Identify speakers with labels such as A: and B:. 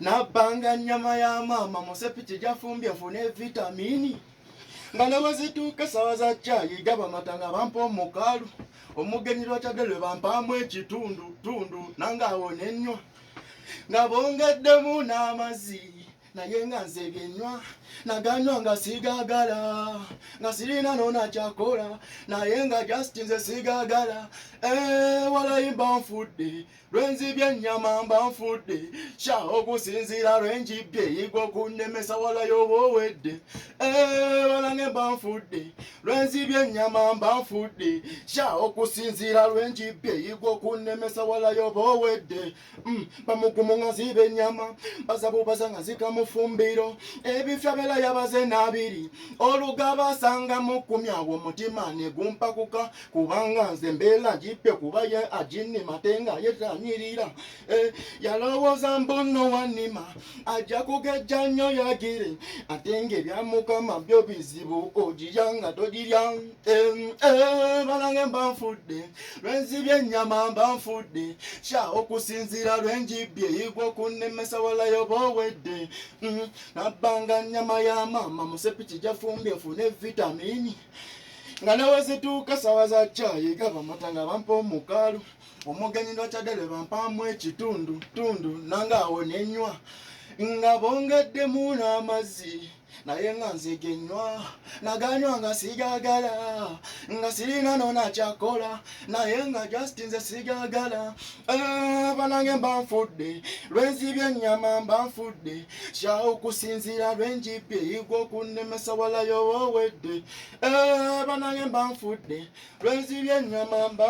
A: Nabbanga nnyama ya maama musepiki gyafumbye nfune vitamini. Nga ne bwe zituuka essaawa za caayi, gaba mata nga bampa omukalu. Omugenyi lwakyadde lwe bampaamu ekitundu tundu, nange awo nennywa nga bongeddemu n'amazzi, naye nga nze byenywa naganywa nga sigagala, nga sirina nona kyakola, naye nga just nze sigagala. Eh, walayi mba nfudde lwenzibye ennyama, mba nfudde sha okusinziira lwenjibye yiga okunnemesa, walayi oba owedde. Eh, walange mba nfudde lwenzibye ennyama, mba nfudde sha okusinziira lwenjibye yiga okunnemesa, walayi oba owedde. Bamugumu nga ziba ennyama bazabubaza nga zika mu ffumbiro, ebifya bera yabaze n'abiri olugaba asanga mu 10. Awo omutima ne gumpakuka kubanga nze mbeera ngibbye, kuba ye aginnima te nga yetanyirira. Eh, yalowooza mbuno wanima ajja kugejja nnyo yagire, ate ng'ebya Mukama byo bizibu ogirya nga togirya. Eh, eh, balange mba nfudde lwenzibye ennyama, mba nfudde sha okusinziira lwenjibbye yigwa okunnemesa, walayo boowedde. Nabbanga nnyama ya maama musepiki gyafumbye nfune vitamini, nga ne wezituuka sawa za caayi gaba mata nga bampa omukalu. Omugenyi lwakyadde lwe bampaamu ekitundu tundu, nange awo nenywa nga bongeddemu n'amazzi, naye nga nze genywa naganywa nga sigagala, nga sirina nona kyakola, naye nga just nze sigagala. Eh, banange mba nfudde lwenzibye ennyama, mba nfudde sha okusinziira lwenjibye igwa okunnemesa, walayo owedde. Eh, banange mba nfudde lwenzibye ennyama mba